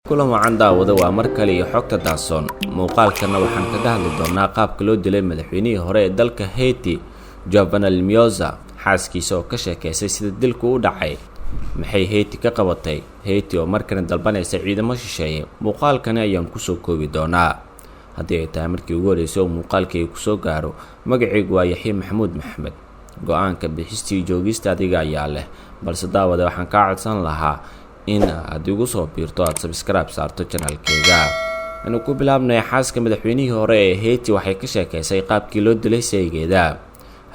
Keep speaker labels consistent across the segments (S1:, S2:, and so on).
S1: Kulan wacan, daawada. Waa mar kale iyo Xogta Daasoon. Muuqaalkana waxaan kaga hadli doonaa qaabka loo dilay madaxweynihii hore ee dalka Haiti, Jovenel Moise, xaaskiisa oo ka sheekeysay sida dilku u dhacay, maxay Haiti ka qabatay, Haiti oo markana dalbanaysa ciidamo shisheeye. Muuqaalkani ayaan kusoo koobi doonaa. Haddii ay tahay markii ugu horreysay oo muuqaalkii kusoo gaaro, magacaygu waa Yaxye Maxamuud Maxamed. Go-aanka bixistii joogista adiga ayaa leh, balse daawade, waxaan kaa codsan lahaa in aad igu soo biirto, aad subscribe saarto channelkeyga. Anu ku bilaabnay. Xaaska madaxweynihii hore ee Haiti waxay ka sheekeysay qaabkii loo dilay saygeeda.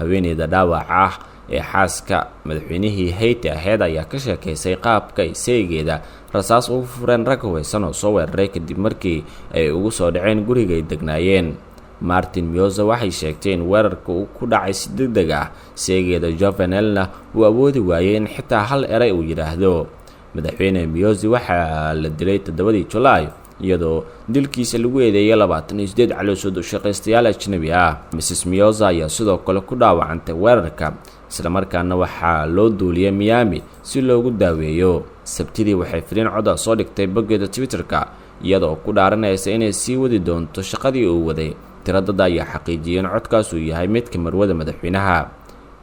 S1: Haweeneyda dhaawaca ah ee xaaska madaxweynihii Haiti aheyd ayaa ka sheekeysay qaabka ay saygeeda rasaas ugu fureen rag hubaysan oo soo weeraray, kadib markii ay ugu soo dhaceen guriga ay degnaayeen. Martine Moise waxay sheegtay in weerarka uu ku dhacay si deg deg ah, saygeeda Jovenelna uu awoodi waayey in xitaa hal eray uu yidhaahdo. Madaxweyne Moise waxaa la dilay 7dii Julaay, iyadoo dilkiisa lagu eedeeyay 28 calooshood ushaqaystayaal ajnabi ah. Mrs Moise ayaa sidoo kale ku dhaawacantay weerarka, islamarkaana waxaa loo duuliyay Miami si loogu daaweeyo. Sabtidii waxay fariin coda soo dhigtay boggeeda Twitter-ka, iyadoo ku dhaaranaysa inay sii wadi doonto shaqadii uu waday. Tiro dad ayaa xaqiijiyay in codkaas uu yahay midka marwada madaxweynaha.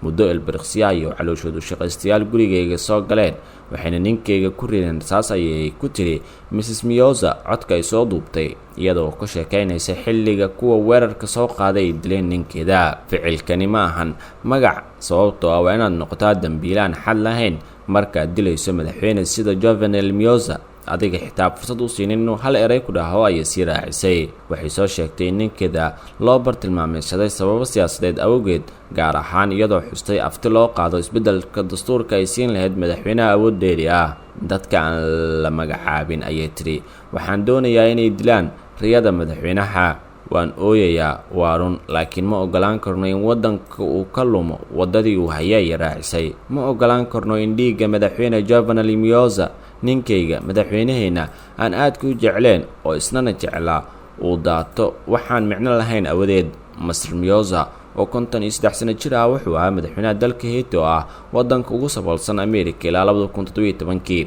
S1: "Muddo ilbiriqsiya iyo calooshoodu shaqaystayaal gurigayga soo galeen, waxayna ninkayga ku rideen rasaas," ayay ku tiri Mrs Moise codka ay soo duubtay, iyadoo ka sheekeynaysa xilliga kuwa weerarka soo qaaday ay dileen ninkeeda. "Ficilkani ma ahan magac, sababtoo ah waa inaad noqotaa dambiilaan xad lahayn markaad dilayso madaxweyne sida Jovenel Moise, adiga xitaa fursad u siinin inuu hal eray ku dhaho," ayay sii raacisay. Waxay soo sheegtay in ninkeeda loo bartilmaameysaday sababo siyaasadeed awgeed, gaar ahaan iyadoo xustay afti loo qaado isbeddelka dastuurka ay siin lahayd madaxweynaha awood dheeri ah. "Dadka aan la magacaabin," ayay tiri, "waxaan doonayaa inay dilaan riyada madaxweynaha. Waan ooyayaa, waa run, laakiin ma ogolaan karno in waddanka uu ka lumo waddadii uu hayay," ayay raacisay. "Ma ogolaan karno in dhiigga madaxweyne Jovenel Moise, ninkayga, madaxweynaheenna aan aadka u jecleen oo isnana jeclaa, uu daato waxaan micno lahayn awadeed." Mister Moise oo 53 sano jir ah wuxuu ahaa madaxweynaha dalka Haiti, oo ah waddanka ugu saboolsan America, ilaa 2017kii.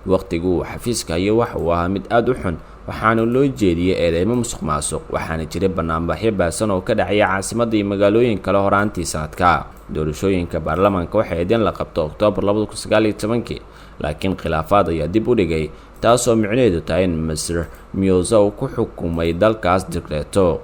S1: Waqtigii uu xafiiska hayay waxa uu ahaa mid aada u xun, waxaana loo jeediyey eedeymo musuq maasuq, waxaana jiray banaanbaxyo baasan oo ka dhacaya caasimadda iyo magaalooyin kale horaantii sanadka. Doorashooyinka baarlamaanka waxay ahayd in la qabto Oktoobar 2019kii, laakiin khilaafaad ayaa dib u dhigay, taasoo micnaheedu tahay in Mister Moise uu ku xukumay dalkaas digreeto.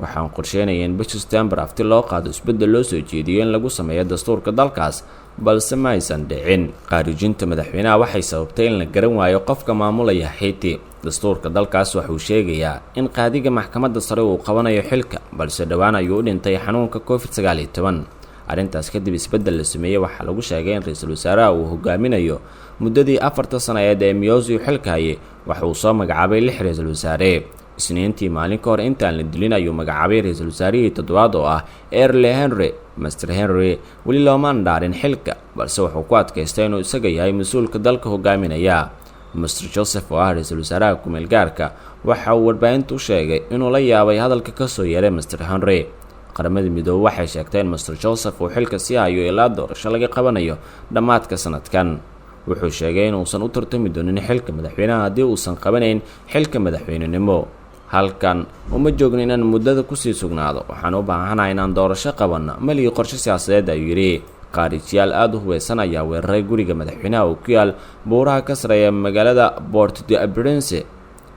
S1: "Waxaan qorsheynaya in bisha September afti loo qaado isbeddel loo soo jeediyo in lagu sameeyo dastuurka dalkaas, balse ma aysan dhicin." Qaarijinta madaxweynaha waxay sababtay in la garan waayo qofka maamulaya Haiti. Dastuurka dalkaas waxauu sheegayaa in qaadiga maxkamadda sare uu qabanayo xilka, balse dhowaan ayuu u dhintay xanuunka COVID-19. Arrintaas kadib isbeddel la sameeyey waxaa lagu sheegay in ra-iisul wasaaraha uu hogaaminayo muddadii 4ta sanaeed ee Moise uu xilka hayay. Waxa uu soo magacaabay lix ra-iisul wasaare. Isniintii, maalin ka hor intaan la dilin, ayuu magacaabay ra-iisul wasaarihii toddobaad, oo ah Ariel Henry. Mister Henry weli loomaan dhaarin xilka, balse wuxuu ku adkaystay inuu isaga yahay mas-uulka dalka hogaaminaya. Mister Joseph, oo ah ra-iisul wasaaraha kumeel gaarka, waxa uu warbaahinta u sheegay inuu la yaabay hadalka kasoo yeeray Mister Henry. Qaramada Midoobey waxay sheegtay in Mister Joseph uu xilka sii hayo ilaa doorasho laga qabanayo dhammaadka sanadkan. Wuxuu sheegay inuusan u tartami doonin xilka madaxweynaha haddii uusan qabanayn xilka madaxweynenimo. "Halkan uma joogno inaan muddada kusii sugnaado. Waxaan u baahanahay inaan doorasho qabanno. Maligi qorshe siyaasadeed," ayuu yidhi. Qaarijiyaal aada u hubeysan ayaa weeraray guriga madaxweynaha oo ku yaal buuraha ka sareeya magaalada Port au Prince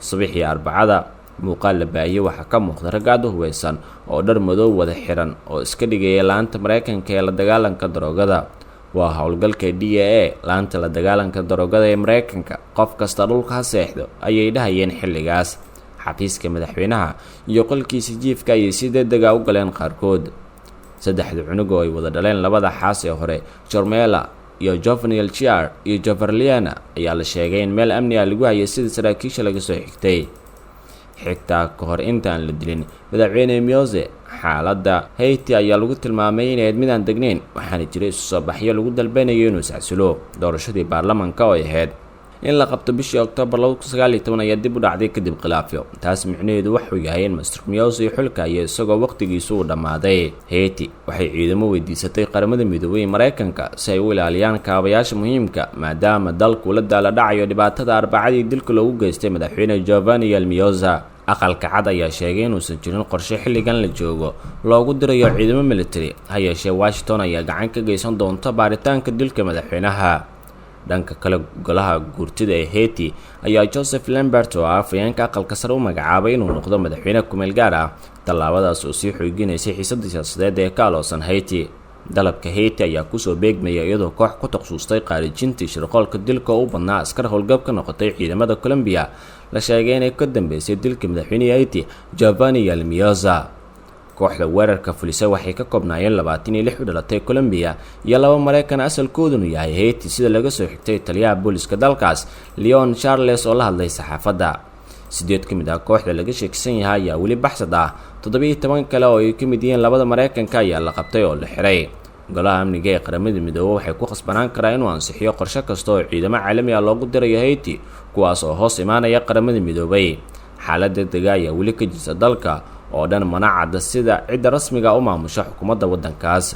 S1: subaxii Arbacada. Muuqaal la baahiyey waxaa ka muuqda rag aada u hubeysan oo dhar madow wada xiran oo iska dhigaya laanta Mareykanka ee la dagaalanka daroogada. "Waa howlgalka DEA, laanta la dagaalanka daroogada ee Mareykanka. Qof kasta dhulka ha seexdo," ayay dhahayeen xilligaas. Xafiiska madaxweynaha iyo qolkiisa jiifka ayay si degdega u galeen qaarkood. Saddexda cunug oo ay wada dhaleen labada xaas ee hore, Jermela iyo Jovenel Jr iyo Joverliana, ayaa la sheegay in meel amni ah lagu hayay, sida saraakiisha laga soo xigtay. Xigtaa ka hor intaan la dilin madaxweyne Moise, xaaladda Haiti ayaa lagu tilmaamay inayd mid aan degnayn, waxaana jiray isu soo baxyo lagu dalbanayo inuu iscasilo. Doorashadii baarlamanka oo ay ahayd In la qabto bishii Oktoobar 2019 ayaa dib u dhacday kadib khilaafyo. Taas micnaheedu wuxuu yahay in Mr Miosi xulka iyo isagoo waqtigiisu uu dhammaaday. Haiti waxay ciidamo weydiisatay Qaramada Midoobay Maraykanka si ay u ilaaliyaan kaabayaasha muhiimka, maadaama dalku la daala dhacayo dhibaatada Arbacadii dilka loogu geystay madaxweyne Jovenel Moise. Aqalka Cad ayaa sheegay inuusan jirin qorshe xilligan la joogo loogu dirayo ciidamo military, ha yeeshee Washington ayaa gacan ka geysan doonta baaritaanka dilka madaxweynaha. Dhanka kale, golaha guurtida ee Haiti ayaa Joseph Lambert, oo ah afhayeenka aqalka sare, u magacaabay inuu noqdo madaxweyne kumeel gaar ah, tallaabadaas oo sii xoojinaysay xiisadda siyaasadeed ee ka aloosan Haiti. Dalabka Haiti ayaa kusoo beegmaya iyadoo koox ku takhasustay qaarijintii shirqoolka dilka oo u badnaa askar howlgab ka noqotay ciidamada Colombia la sheegay inay ka dambeysay dilka madaxweynihii Haiti Jovenel Moise. Kooxda weerarka fulisa waxay ka koobnaayeen 26 u dhalatay Colombia iyo 2 Mareykan asalkoodunu yahay Haiti, sida laga soo xigtay taliyaha booliska dalkaas Leon Charles oo la hadlay saxaafadda. 8 ka mid ah kooxda laga sheegsan yahay ayaa weli baxsad ah. 17 kale oo ay ka mid yihiin labada Mareykanka ayaa la qabtay oo la xiray. Golaha Amniga ee Qaramada Midoobey waxay ku khasbanaan karaa inuu ansixiyo qorshe kasta oo ciidamo caalami ah loogu dirayo Haiti, kuwaas oo hoos imaanaya Qaramada Midoobay. Xaalad degdega ayaa weli ka jirta dalka oo dhan, mana cadda sida cidda rasmiga u maamusha xukuumadda waddankaas.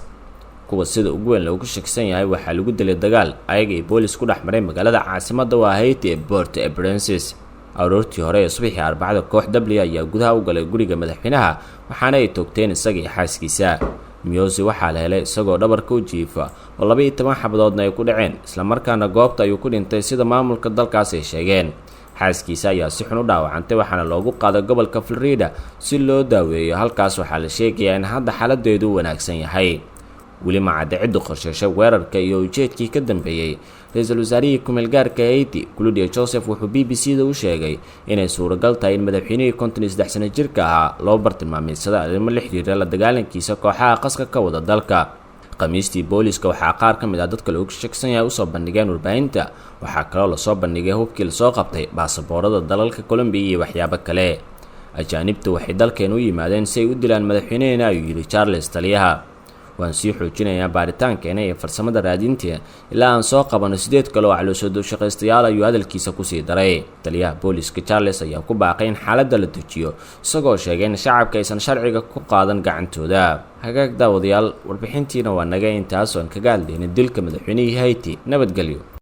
S1: Kuwa sida ugu weyn loogu shakisan yahay waxaa lagu dilay dagaal ayaga iyo boolis ku dhex maray magaalada caasimadda waa Haiti ee Port au Prince. Aroortii hore ee subaxii Arbacada, koox dabley ayaa gudaha u galay guriga madaxweynaha, waxaana ay toogteen isaga iyo xaaskiisa. Moise waxaa la helay isagoo dhabarka u jiifa oo 12 xabadoodna ay ku dhaceen, islamarkaana goobta ayuu ku dhintay, sida maamulka dalkaas ay sheegeen. Xaaskiisa ayaa si xun u dhaawacantay, waxaana loogu qaaday gobolka Florida si loo daaweeyo. Halkaas waxaa la sheegayaa in hadda xaaladeedu wanaagsan yahay. Weli ma cadda ciddu qorsheyshay weerarka iyo ujeedkii ka dambeeyey. Ra-iisul wasaarihii kumeelgaarka Haiti Claude Joseph wuxuu BBC da u sheegay inay suuragal tahay in madaxweynihii 53 sano jirka ahaa loo bartilmaameedsada arrimo la xiriira la dagaalankiisa kooxaha qaska ka wada dalka. Khamiistii, booliska waxaa qaar ka mid ah dadka loogu shaksan yahay usoo bandhigeen warbaahinta. Waxaa kaloo lasoo bandhigay hubkii lasoo qabtay, baasaboorada dalalka Colombiya iyo waxyaabo kale. "Ajaanibta waxay dalkeena u yimaadeen si ay u dilaan madaxweyneheena," ayuu yidhi Charles taliyaha. "Waan sii xoojinayaa baaritaankeena iyo farsamada raadinta ilaa aan soo qabano 8 kale oo caloosoodo shaqaystayaal," ayuu hadalkiisa kusii daray. Taliyaha booliska Charles ayaa ku baaqay in xaaladda la dejiyo, isagoo sheegay in shacabka aysan sharciga ku qaadan gacantooda. Hagaag daawadayaal, warbixintiina waa naga intaas oon kaga hadlaynay dilka madaxweynihii Haiti. Nabadgelyo.